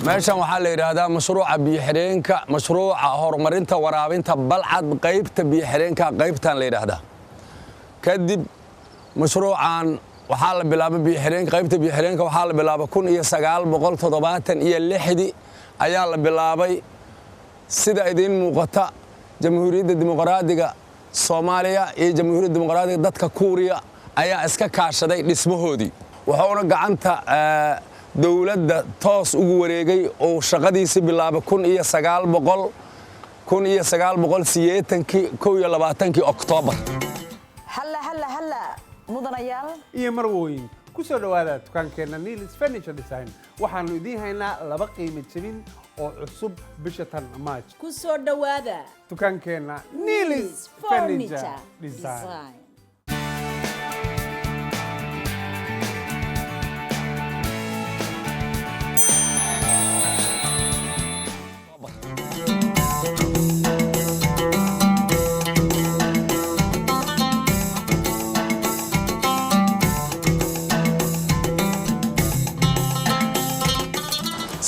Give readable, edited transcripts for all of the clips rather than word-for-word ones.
Meeshan waxaa la yidhaahdaa mashruuca biyoxidheenka, mashruuca horumarinta waraabinta Balcad, qaybta biyoxidheenka qaybtan la yidhaahdaa. Kadib mashruucan waxaa la bilaabay biyoxidheenka, qaybta biyoxidheenka waxaa la bilaabay 1976-dii ayaa la bilaabay. Sida idiin muuqata, Jamhuuriyadda Dimuqraadiga Soomaaliya iyo Jamhuuriyadda Dimuqraadiga dadka Kuuriya ayaa iska kaashaday dhismahoodii, wuxuuna gacanta dowladda toos ugu wareegay oo shaqadiisii bilaabay 1980-kii, 21-kii Oktoobar. Halla halla halla, mudanayaal iyo marwooyin, ku soo dhowaada dukaankeenna Nilis Furniture Design. Waxaannu idiin haynaa laba qiimo jebin oo cusub bisha tan March. Ku soo dhowaada dukaankeenna Nilis Furniture Design.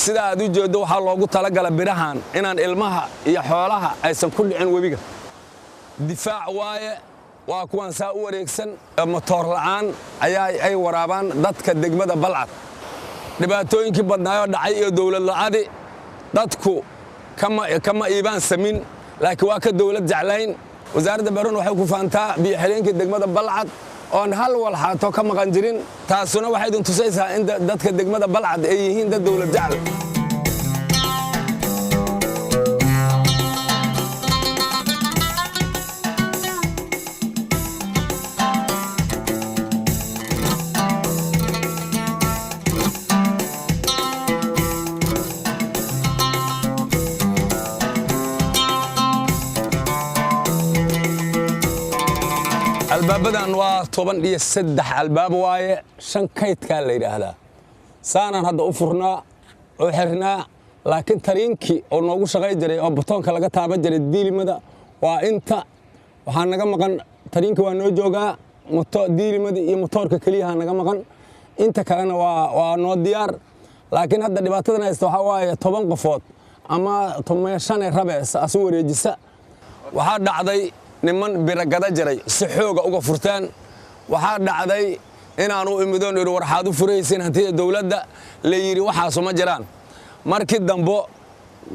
Sida aad u jeeddo, waxaa loogu talagala birahan inaan ilmaha iyo xoolaha aysan ku dhicin webiga. Difaac waaye, waa kuwan saa u wareegsan. Motoor la'aan ayaa ay waraabaan dadka degmada Balcad. Dhibaatooyinkii badnaayoo dhacay iyo dowlad la'adi dadku kama iibaan samin, laakiin waa ka dowlad jeclayn. Wasaaradda beeruna waxay ku faantaa biyo-xidheenkii degmada Balcad oon hal walxaato ka maqan jirin. Taasuna waxay idin tusaysaa in dadka degmada Balcad ay yihiin dad dowlad jecel. Albaabadan waa 13 albaab waaye, shan kaydkaa la yidhaahdaa. Saanaan hadda u furnaa oo xirnaa, laakiin tariinkii oo noogu shaqay jiray oo batoonka laga taaban jiray diilimada waa inta waxaa naga maqan. Tariinka waa noo joogaa, diilimadii iyo motoorka keliyaha naga maqan, inta kalena waa noo diyaar. Laakiin hadda dhibaatadan haysta waxaa waaye 10 qofood ama 15 rabe asu wareejisa. Waxaa dhacday niman biragada jiray si xooga uga furteen. Waxaa dhacday inaan u imidoon idhi, "Warxaad u furaysiin hantida dowladda?" La yidhi, "Waxaasu ma jiraan." Markii dambo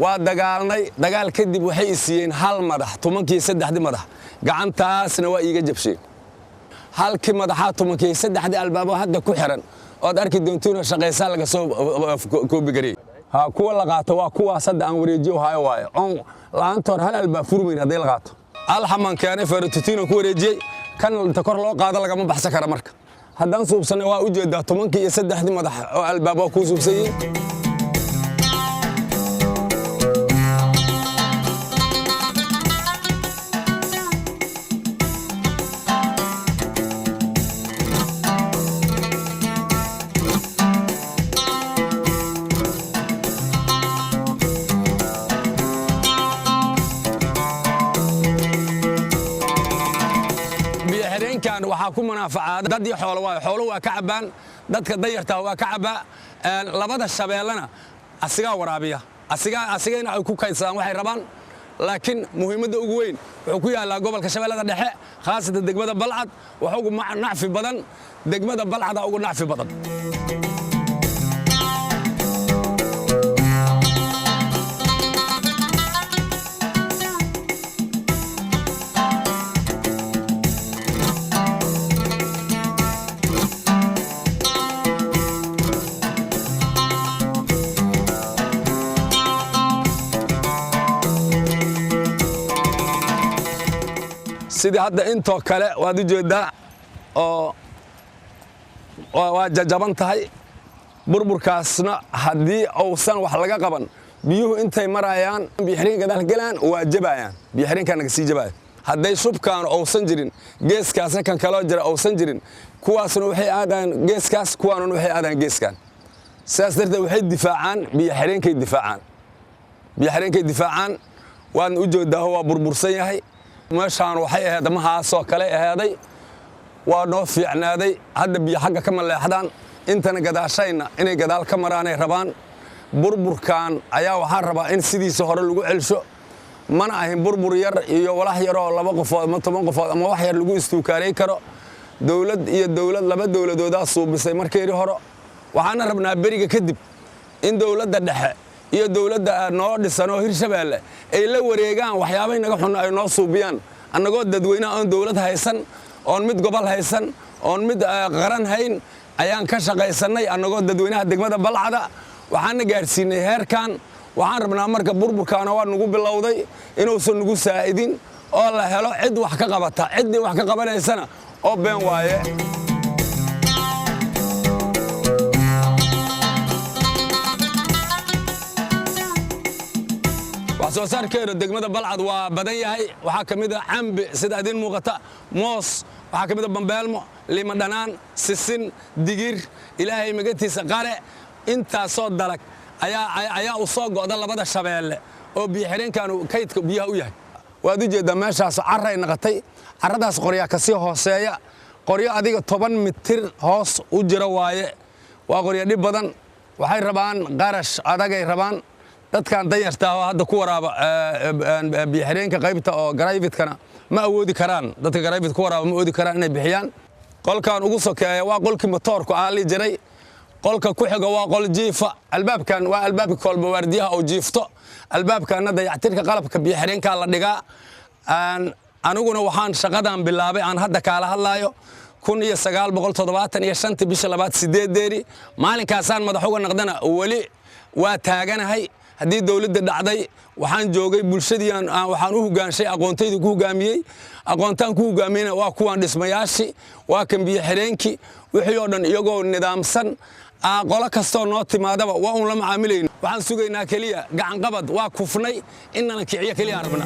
waa dagaalnay. Dagaal kadib waxay i siiyeen hal madax, tobankii saddexdii madax gacantaasna waa iiga jabsheen. Halkii madaxaa tobankii saddexdii albaabo hadda ku xiran ood arki doontuuna shaqaysaa laga soo koobigariyey. Ha kuwa la qaato waa kuwaas hadda aan wareejiyo hayo waaye, oon la'aantoor hal albaab furmayn. Hadday la qaato alxaman keenay, ferotutino ku wareejiyey, kan inta kor loo qaado lagama baxsan kara. Marka haddaan suubsanay, waa u jeedaa, tobankii iyo saddexdii madax oo albaab waa kuu suubsan yihiin. Biyo-xidheenkan waxaa ku munaafacaada dad iyo xoolo waayo. Xooluhu waa ka cabbaan, dadka dayartaa waa ka cabbaa. Labada shabeellana asigaa waraabiya, asigaa asigayna ay ku kaydsadaan waxay rabaan. Laakiin muhiimadda ugu weyn wuxuu ku yaallaa gobolka Shabeellada Dhexe, khaasatan degmada Balcad. Waxa ugu nacfi badan degmada Balcada ugu nacfi badan. Sidii hadda intoo kale waad u jeeddaa oo waa jajaban tahay. Burburkaasna haddii uusan wax laga qaban, biyuhu intay marayaan biyoxireenka gadaal galaan, waa jabayaan, biyoxireenkaa naga sii jabaya. Hadday shubkaan uusan jirin, geeskaasna kan kaloo jira uusan jirin, kuwaasna waxay aadaan geeskaas, kuwaanuna waxay aadaan geeskan. Sidaas darteed waxay difaacaan biyoxireenkay difaacaan. Biyoxireenkay difaacaan, waadna u jeedaaho, waa burbursan yahay. Meeshaan waxay ahayd mahaasoo kale aheeday, waa noo fiicnaaday. Hadda biyo xagga ka maleexdaan, intana gadaashayna inay gadaal ka maraanay rabaan. Burburkan ayaa waxaan rabaa in sidiisa hore lagu celsho. Mana ahin burbur yar iyo walax yaroo 2 qofood ama 10 qofood ama wax yar lagu istuukaaray karo. Dowlad iyo dowlad, laba dowladoodaa suubisay markeedii hore. Waxaana rabnaa beriga kadib in dowladda dhexe iyo dowladda noo dhisan oo Hirshabeelle ay la wareegaan waxyaabay naga xunno ay noo suubiyaan. Annagoo dadweynaha oon dowlad haysan, oon mid gobol haysan, oon mid qaran hayn ayaan ka shaqaysannay, annagoo dadweynaha degmada Balcada. Waxaana gaadhsiinay heerkan. Waxaan rabnaa marka burburkaana waa nagu bilowday inuusan nagu saa'idin oo la helo cid wax ka qabata. Ciddii wax ka qabanaysana oo been waaye. Wax soo saarkeeda degmada Balcad waa badan yahay. Waxaa ka mid a cambe, sida idiin muuqata, moos, waxaa ka mid a bambeelmo, lima dhanaan, sisin, digir, Ilaahay magantiisa, qare. Intaasoo dalag ayaa u soo go'da labada shabeelle oo biyo-xireenkaanu kaydka biyaha u yahay. Waad u jeeddaa, meeshaas carray naqatay. Carradaas qoryaa ka sii hooseeya, qoryo adiga 10 mitir hoos u jira waaye. Waa qoryo dhib badan. Waxay rabaan qarash adagay rabaan. Dadkan danyarta oo hadda ku waraaba biyo-xireenka qaybta oo private-kana ma awoodi karaan. Dadka private ku waraaba ma awoodi karaan inay bixiyaan. Qolkan ugu sokeeya waa qolkii matoorku aali jiray. Qolka ku xiga waa qol jiifa. Albaabkan waa albaabka kolba waardiyaha oo jiifto. Albaabkana dayactirka qalabka biyo-xireenkaa la dhigaa. Aniguna waxaan shaqadan bilaabay aan hadda kaala hadlaayo 1975-tii, bisha labaad 8-deedii. Maalinkaasaan madax uga naqdana, weli waa taaganahay. Haddii dowladda dhacday, waxaan joogay bulshadii, waxaan u hogaanshay aqoontayda ku hogaamiyey. Aqoontaan ku hogaamiyeyna waa kuwan dhismayaashii, waa kan biyo xireenkii, wixii oo dhan iyagoo nidaamsan. Qolo kastoo noo timaadaba waa uun la macaamilayna. Waxaan sugaynaa keliya gacanqabad. Waa kufnay, inana kiciyo keliya aan rabna.